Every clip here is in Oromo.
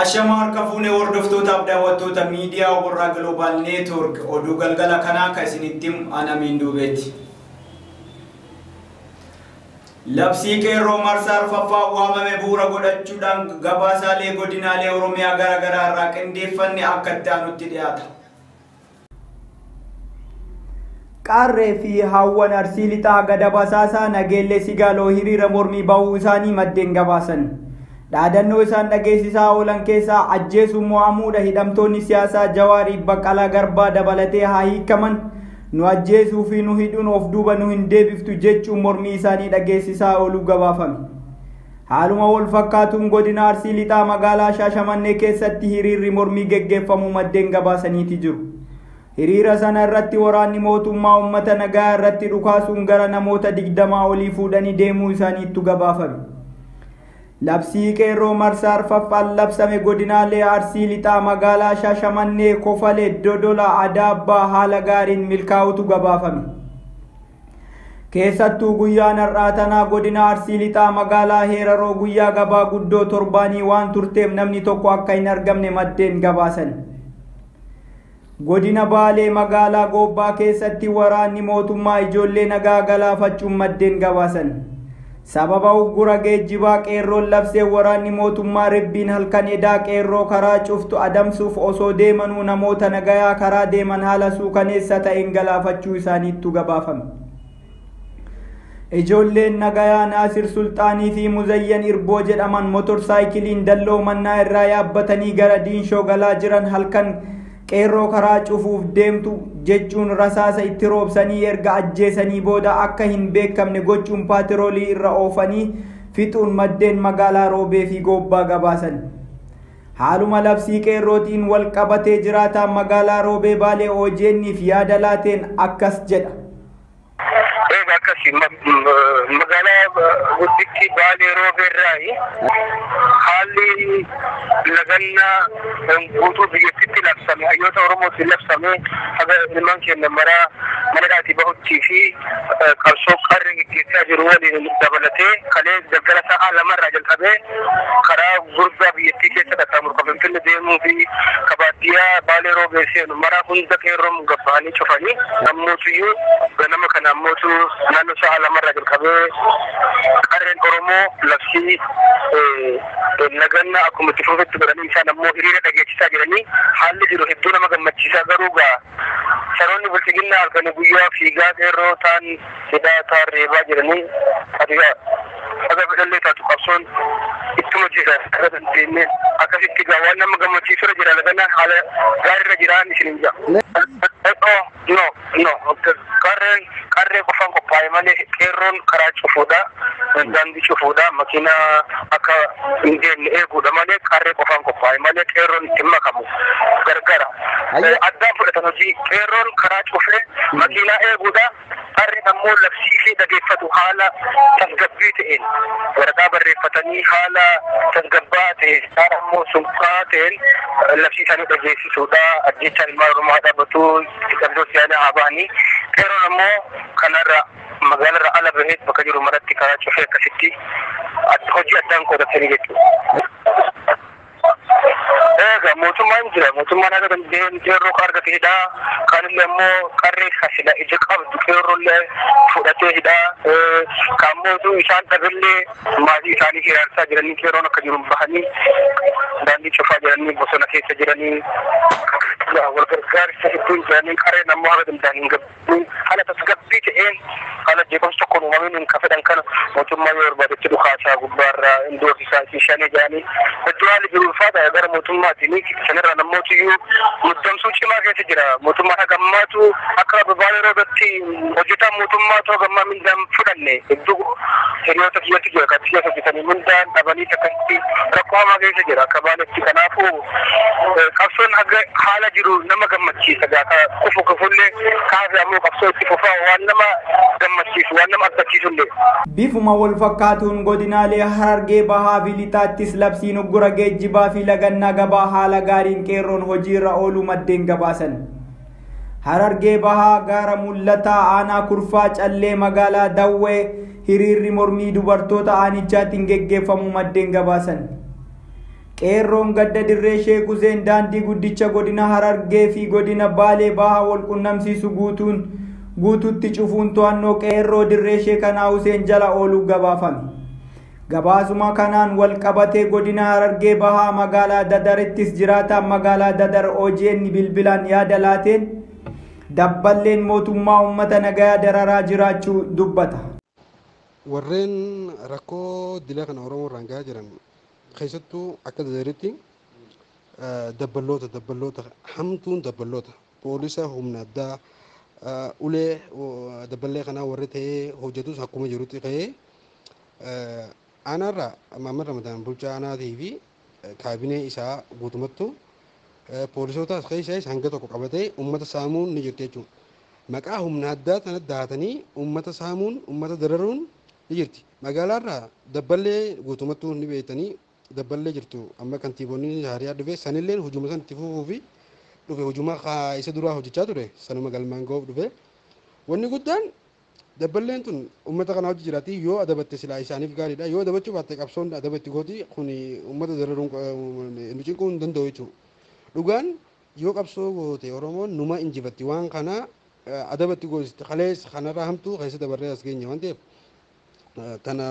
Ashama harka fuunee hordoftootaaf daawwattoota miidiyaa Oborraa Global Network oduu galgala kanaa kan isinitti Anamiin Duubeeti. Labsii qeerroo marsaa arfaffaa waamame bu'uura godhachuudhaan gabaasaalee godinaalee Oromiyaa garaa garaa irraa qindeeffanne akka itti aanutti dhiyaata. Qarree fi hawwan Arsii Lixaa gada basaasaa Nageellee Sigaaloo hiriira mormii bahuu isaanii maddeen gabaasan. Dhaadannoo isaan dhageessisaa oolan keessaa ajjeesuun mo'amuudha, hidhamtoonni siyaasaa Jawaarii Baqqalaa Garbaa dabalatee haa hiikaman, nu ajjeesuu fi nu hidhuun of duuba nu hin deebiftu jechuun mormii isaanii dhageessisaa ooluu gabaafame. Haaluma wal fakkaatuun godina Arsii Lixaa magaalaa Shaashamannee keessatti hiriirri mormii geggeeffamuu maddeen gabaasaniiti jiru. Hiriira sana irratti waraanni mootummaa uummata nagaa irratti dhukaasuun gara namoota 20 olii fuudhanii deemuu isaaniittu gabaafame. Labsii qeerroo marsaa arfaffaan labsame godinaalee Arsii Lixaa magaalaa Shaashamannee, Kofalee, Dodola, Adaabbaa haala gaariin milkaa'utu gabaafame. Keessattuu guyyaan har'aa tanaa godina Arsii Lixaa magaalaa Heeraroo guyyaa gabaa guddoo torbaanii waan turteef namni tokko akka hin argamne maddeen gabaasan. Godina Baalee magaalaa Goobbaa keessatti waraanni mootummaa ijoollee nagaa galaafachuun maddeen gabaasan. Sababa uggura geejjibaa qeerroon labsee waraanni mootummaa ribbiin halkan edaa qeerroo karaa cuftu adamsuuf osoo deemanuu namoota nagayaa karaa deeman haala suukaneessa ta'een galaafachuu isaaniittu gabaafame. Ijoolleen nagayaa Naasir Sulxaanii fi Muzayyan Irboo jedhaman motorsaayikiliin dalloo mannaa irraa yaabbatanii gara Diinshoo galaa jiran halkan qeerroo karaa cufuuf deemtu jechuun rasaasa itti roobsanii erga ajjeesanii booda akka hin beekamne gochuun paatiroolii irra oofanii fixuun maddeen magaalaa Roobee fi Goobbaa gabaasan. Haaluma labsii qeerrootiin wal qabatee jiraataan magaalaa Roobee Baalee OJN'if yaada laateen akkas jedha. Egaa akkasii magaalaa guddittii Baalee Roobeerraayi haalli lagannaa guutuu biyyattiitti labsame, hayyoota Oromootiin labsame, haga ilmaan keenya maraa mana dhaatii bahuttii fi qabsoo qarree gaggeessaa jiru waliin dabalatee kalee galgala sa'a lamarraa jalqabee karaa gurguddaa biyyattii keessa qaxxaamuru kan Finfinnee deemuu fi kabaaddiyaa Baalee Roobee seenu maraa hunda qeerroon gabbahanii cufanii ammotuyyuu ganama kana ammotu naannoo sa'a lamarraa jalqabee qarreen Oromoo labsii lagannaa akkuma itti fufetti godhanii isaan ammoo hiriira dhageessisaa jiranii haalli jiru hedduu nama gammachiisaa. Garuu gaa saroonni bulchiginnaa halkanii guyyaa fiigaa qeerroo ta'an hidhaa ta'an reebaa jiranii ati haga fedhallee taatu qabsoon ittuma jira akka dandeenye akkasitti gaa waan nama gammachiisurra jira, lagannaan haala gaariirra jiraan isin jira. No, no, qarreen qarree qofaan qophaa'e malee qeerroon karaa cufuudha, daandii cufuudha, makiinaa akka hin deemne eeguudha malee qarree qofaan qophaa'e malee qeerroon itti makamu gargara. Addaan fudhatan hojii qeerroon karaa cufee makiinaa eeguudha, qarreen ammoo labsii fi dhageeffatu haala tasgabbii ta'een waraqaa barreeffatanii haala tasgabbaa ta'een haala ammoo sunqaa ta'een labsii isaanii dhageessisuudha. Ajjechaan ilmaan Oromoo haa dhaabbatu, hidhamtoota siyaasaa haa ba'anii. Qeerroon ammoo kanarra magaalarra ala bahee bakka jiru maratti karaa cufee akkasitti hojii addaan qoodatanii jechuudha. Egaa mootummaan jira, mootummaan haga danda'een qeerroo kan argate hidhaa, kaanillee ammoo qarree kasila ija qabdu qeerroollee fudhatee hidhaa, kaammoo isaan dhabillee maatii isaanii hiraarsaa jiranii qeerroon akka jiru bahanii daandii cufaa jiranii bosona keessa jiranii wal gargaarsa hedduun jiranii qarreen ammoo haga danda'an hin gabbii haala tasgabbii ta'een ta'een haala jeequmsi tokkoon uumameen kan fedhan kana mootummaa yoo barbaadetti dhukaasaa gubbaarraa indoorsisaa fi shanii jedhanii hedduu haalli jiru ulfaata gara mootummaatiin sanirraa namootiyyuu muddamsuu cimaa keessa jira. Mootummaan haga ammaatu akka Baalee Roobeetti hojjetaan mootummaatu haga ammaa mindaan fudhanne hedduu hiriyoota kiyyatti jira kan kiyya hojjetanii mindaan dhabanii akkasitti rakkoo hamaa keessa jira akka Baaleetti. Kanaafuu qabsoon haga haala jiru nama gammachiisa gaafa kufu kufullee kaafee ammoo qabsoo itti fufaa waan nama gammachiisu waan nama abdachiisullee. Bifuma wal fakkaatuun godinaalee Harargee Bahaa fi Lixaattis labsiin uggura geejjibaa fi lagannaa gabaa haala gaariin qeerroon hojiirra ooluu maddeen gabaasan. Harargee Bahaa gaara mul'ataa aanaa kurfaa callee magaalaa Dawwee hiriirri mormii dubartoota aanichaatiin geggeeffamu maddeen gabaasan. Qeerroon gadda dirree Sheek Huseen daandii guddicha godina Harargee fi godina Baalee Bahaa wal qunnamsiisu guutuun guututti cufuun to'annoo qeerroo dirree Sheekanaa Huseen jala ooluu gabaafame. Gabaasuma kanaan wal qabatee godina Harargee Bahaa magaalaa Dadarittis jiraataan magaalaa Dadar OGN bilbilaan yaada laateen dabballeen mootummaa uummata nagayaa dararaa jiraachuu dubbata. Warreen rakkoo dila kana Oromoo irraan gahaa jiran keessattuu akka Dadaritti dabballoota hamtuun dabballoota poolisa humna addaa ulee dabballee kanaa warri ta'ee hojjetus akkuma jirutti ka'ee aanaarraa Maamman Ramadaan bulchaa aanaatii fi kaabinee isaa guutumattu poolisootaas keessaas hanga tokko qabatee uummata saamuun ni jirti jechuudha. Maqaa humna addaa tana dahatanii uummata saamuun uummata dararuun ni jirti. Magaalaarraa dabballee guutumattuu ni beektanii dabballee jirtu amma kantiibonni haariyaa dhufe sanilleen hujuma san itti fufuu fi dhufe hujuma isa duraa hojjechaa ture sanuma galmaan ga'uuf dhufe. Wanni guddaan dabballeen tun uummata kana hojii jiraati yoo adabatte silaa isaaniif gaariidha yoo adabachuu baatte qabsoon adabatti gooti kun uummata dararuun nu cinquu hin danda'u jechuudha. Dhugaan yoo qabsoo goote Oromoon numa injifatti waan kana adabatti goosisti kalees kanarraa hamtuu keessa dabarree as geenye waan ta'eef tana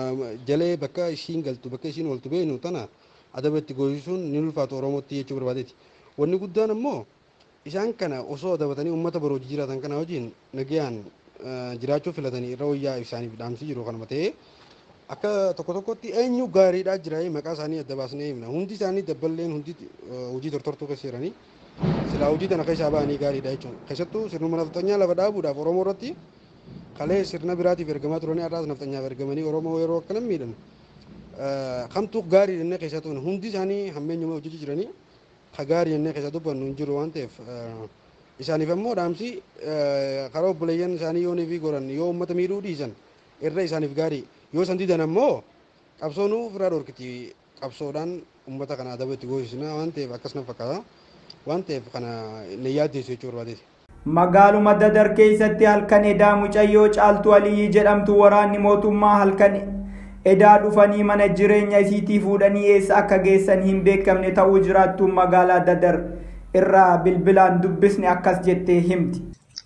jalee bakka ishiin galtu bakka ishiin ooltu beeknu tana adabatti goosisuun ni ulfaatu Oromootti jechuu barbaadeeti. Wanni guddaan ammoo isaan kana osoo adabatanii uummata boroo jiraatan kana wajjin nagayaan jiraachuu filatanii irra wayyaa isaaniif dhaamsi jiru kanuma ta'ee akka tokko tokkotti eenyu gaariidhaa jira maqaa isaanii adda baasnee himna hundi isaanii dabballeen hundi hojii tortortuu keessa jiranii silaa hojii tana keessaa ba'anii gaariidha jechuudha. Keessattuu sirnuma nafxanyaa lafa dhaabuudhaaf Oromoo irratti kalee sirna biraatiif ergamaa turanii har'aas nafxanyaaf ergamanii Oromoo yeroo akkana miidhan kamtuu gaarii jennee keessaa turan hundi isaanii hammeenyuma hojjechuu jiranii ka gaarii jennee keessaa dubbannu hin jiru waan ta'eef isaaniif ammoo dhaamsi karaa obboleeyyan isaanii yoonii fi goran yoo uummata miidhuu dhiisan irra isaaniif gaarii yoo san didan ammoo qabsoonuu ofirraa dhorkiti qabsoodhaan uummata kana adaba itti goosisna waan ta'eef akkas na fakkaata waan ta'eef kana na yaaddeessu jechuu barbaadeeti. Magaaluma Dadar keessatti halkan edaa mucayyoo Caaltuu Aliyyi jedhamtu waraanni mootummaa halkan edaa dhufanii mana jireenya isiitii fuudhanii eessa akka geessan hin beekamne ta'uu jiraattuun magaalaa Dadar irraa bilbilaan dubbisne akkas jettee himti.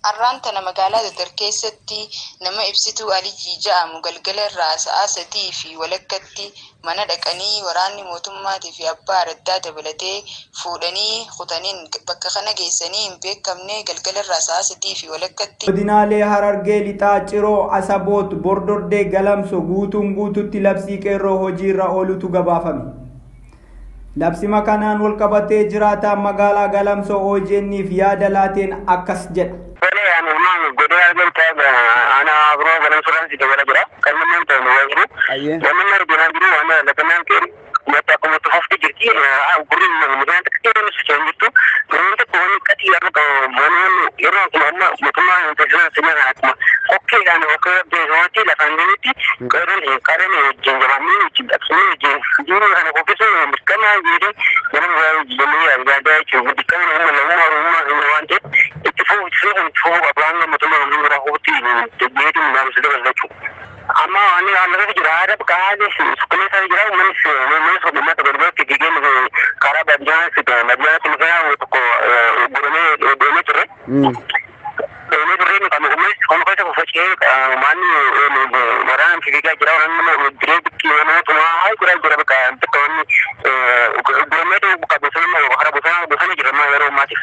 Arraan tana magaalaa Dadar keessatti nama ibsituu Aliyyii jedhamu galgala irraa sa'a 3:15 mana dhaqanii waraanni mootummaatii fi abbaa araddaa dabalatee fuudhanii kutaniin bakka kana geessanii hin beekamne galgala irraa sa'a 3:15. Godinaalee Harargee Lixaa Ciroo Asaboot Bordordee Galamso guutuun guututti labsii qeerroo hojiirra oolutu gabaafame. Labsima kanaan wal qabatee jiraataan magaalaa Galamsoo OGN'if yaada laateen akkas jedha. Ana biroo Galamsoodhaan si dabala jira. Kan namni ta'e nu jiru. Namni argina jiru waan latanaan ta'e mata akkuma tufafti jirti. Gurri midhaan takka yeroo socho'an jirtu. Namni tokko wanni qaxii yeroo qabu wanni yeroo akkuma amma mootummaa tajaajila sirna kana akkuma kokkeedhaan hokkee beekamatti lafaan galitti qareen qareen wajjin jabaannee wajjin dhabsinee wajjin jiru kana kokkisuun mirkanaa jedhee nama jennee yaaddaa jechuudha. Dirqama nama nama oromummaa waan ta'eef itti fufuu itti fufuu itti fufuu qaba hanga mootummaa humna biraa hubutti deebiin barumsa dabala jechuudha. Amma waan lafa jira haadha bakka haala sukkanneessaa jira uummanni uummata gargaarti fiigee karaa baadiyyaa baadiyyaatti mukaa tokko godhamee deemee turre. Deemee turre kan uummanni kan keessa faffaca'ee maanni waraanaan fiigaa jira waraanni nama diree bikki nama tumaa haa jira jira bakka bakka wanni godhamee bakka bosona hara bosona bosona jira yeroo ammaatiif.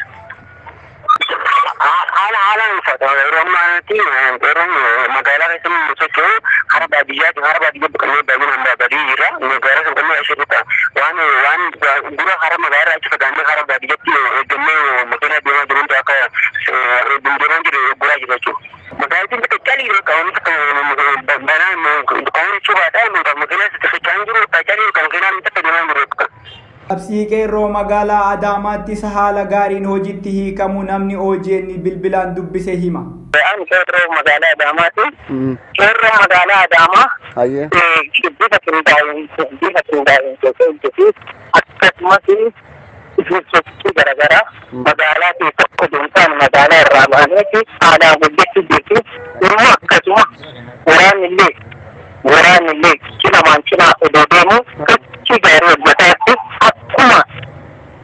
Haala haala ulfaata yeroo ammaatti ammatti qeerroon magaalaa keessa socho'u hara baadiyyaati hara baadiyyaa boqonnee baay'inaan baadiyyaa jira. Magaalaa sun qonnee ishee tokko waan waan dura hara magaalaa achi fagaannee hara baadiyyaatti eeggannee makiinaa deemaa jiruun akka deemaa jiru guraa jira jechuudha. Magaalattiin bakka calii bakka wanti takka banaa dukkaanni cufaadha makiinaa socho'aa jiru calii bakka makiinaan takka deemaa jiru. Labsii qeerroo magaalaa Adaamaattis haala gaariin hojiitti hiikamu namni OGN bilbilaan dubbise hima. Ani qeerroo magaalaa Adaamaati. Qeerroo magaalaa Adaamaa. Bifa qindaa'een hojjetu akkasumas sochii garaagaraa magaalaa keessatti oduun magaalaa irraa ba'anii haalaan hojjechuu jirti. Immoo akkasuma waraanni illee cinamaan cinaa odoo deemu sochii gaarii hojjetaatti akkuma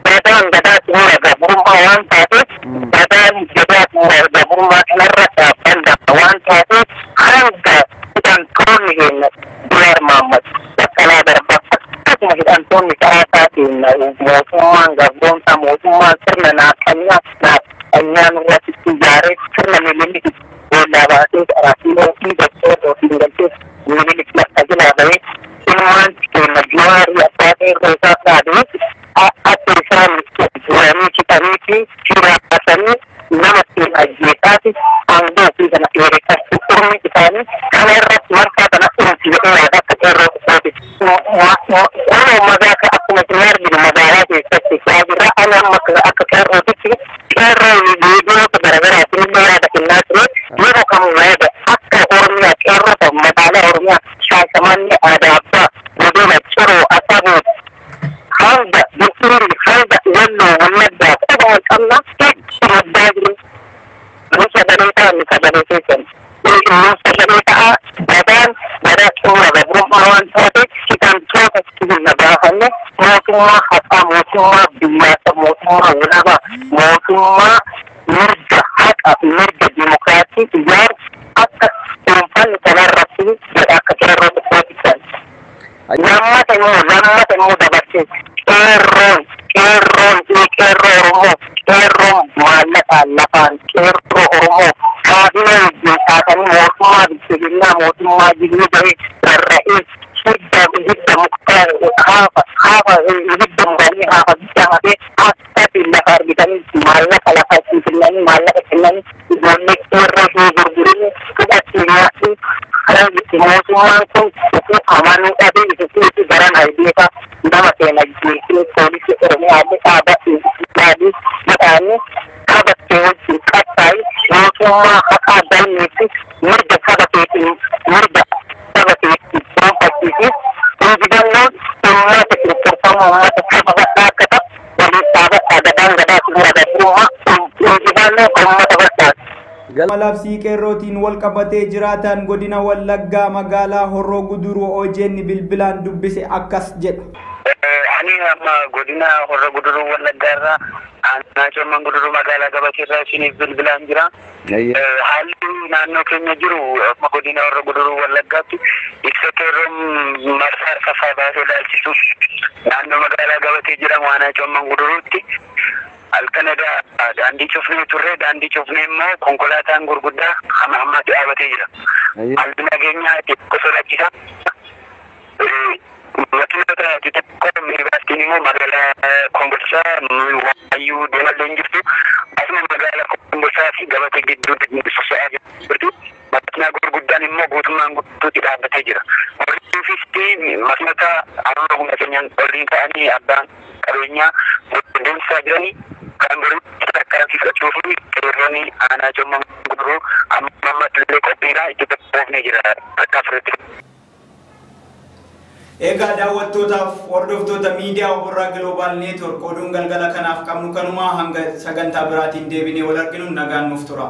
gadaan gadaa xumura gabrummaa waan taateef gadaan gadaa xumura gabrummaa kanarra dhaabbanna waan taateef hanga hidhamtoonni keenya Jawaar Mohammad, Baqqalaa Garbaa akkasuma hidhamtoonni siyaasaa keenya mootummaan gabroonsaa mootummaan sirna naaxanyaa naaxanyaa nurratti ijaaree sirna Minilik boollaa baasee Araatiinoo fi bakkoota ofiin galchee Minilik lafa jalaa bahee ilmaan keenya Jawaarii abbaa qeerroo isaa dhaabee akka isaan jiranii citanii fi jiraatanii nama ittiin ajjeesaati aangoo ofii kana dheereffachuu ormi isaanii kana irratti marsaa kana urti jedhee yaada akka qeerroo isaati. Waan magaa akkuma isin arginu magaalaa keessatti waajjirra ani amma akka qeerrootitti qeerroo viidiyoota garaagaraatiin illee yaada kennaa ture yeroo kamuu yaada akka Oromiyaa qeerroo magaalaa Oromiyaa Shaashamannee Adaabbaa Godina Ciroo Asaboo hanga Bukurii hanga Walloo Wallaggaa quba wal qabna maddaa jiru. Nu sagalee ta'a nu sagalee keessan. Nu sagalee ta'a gadaan gadaa xumura gabrummaa waan taateef hidhamtoota keenya gaafanne mootummaa haqaa mootummaa biyyaasa mootummaa walabaa mootummaa mirga haqa mirga dimokiraasii ijaaru akka dhuunfanni kanarratti jedha akka qeerroo tokkootti. Lammata immoo dabarsee qeerroon qeerroon qeerroo Oromoo qeerroon maallaqaan lafaan qeerroo Oromoo kaabinee wajjin kaasanii mootummaa bilchiginnaa mootummaa jignuu bahee rarra'ee hidda hidda muktaa haafa haafa hidda muranii haafa guddaa hafee akkasiin lafa argitanii maallaqa lafa ittiin kennanii maallaqa kennanii ijoollee qeerroo hin gurgurinii hidhatti nyaadhu mootummaan kun utuu amanuu dhabee isitti garan aybeeka nama keenya jeesee poolisii Oromiyaa illee dhaabbii maqaanii saba kee wajjin qabsaa'ii mootummaa haqaa galmeessi mirga saba keetiin mirga saba keetiin gonfachiisi injifannoon uummata cunqurfamaa uummata saba bal'aa akka ta'u waliin dhaabadhaa gadaan gadaa xumura gabrummaa injifannoo uummata bal'aati. Labsii qeerrootiin wal qabatee jiraatan godina Wallaggaa magaalaa Horroo Guduruu OGN bilbilaan dubbise akkas jedha. Ani amma godina Horroo Guduruu Wallaggaa irraa aanaa Coomman Guduruu magaalaa Gabateerraa isiniif bilbilaan jira. Haalli naannoo keenya jiru amma godina Horroo Guduruu Wallaggaatti ibsa qeerroon marsaa arfaffaa baasee ilaalchisuuf naannoo magaalaa Gabatee jedhamu aanaa Coomman Guduruutti halkan daandii cufnee turre daandii cufnee immoo konkolaataan gurguddaa hamma ammaatti dhaabatee jira. Haalli nageenyaa xiqqoo sodaachisa. Makiinota xixiqqoo minibaastiin immoo magaalaa Kombolchaa Waayyuu deemallee hin jirtu. Asuma magaalaa Kombolchaa fi Gabatee gidduu socho'aa jirtu. Makiinaa gurguddaan immoo guutummaan guutuutti dhaabbatee jira. Horiifis makiinota amma humna keenyaan oliin ta'anii abbaan qabeenyaa deemsisaa jiranii kan boritti tarkaanfii fudhachuu fi qeerroonni aanaa Coomman Guduruu amma ammatti illee qophiidha itti qophoofnee jira tarkaanfii. Egaa daawwattootaaf hordoftoota miidiyaa Oborraa Global Network oduun galgala kanaaf qabnu kanumaa hanga sagantaa biraatiin deebinee wal arginu nagaan nuuf tura.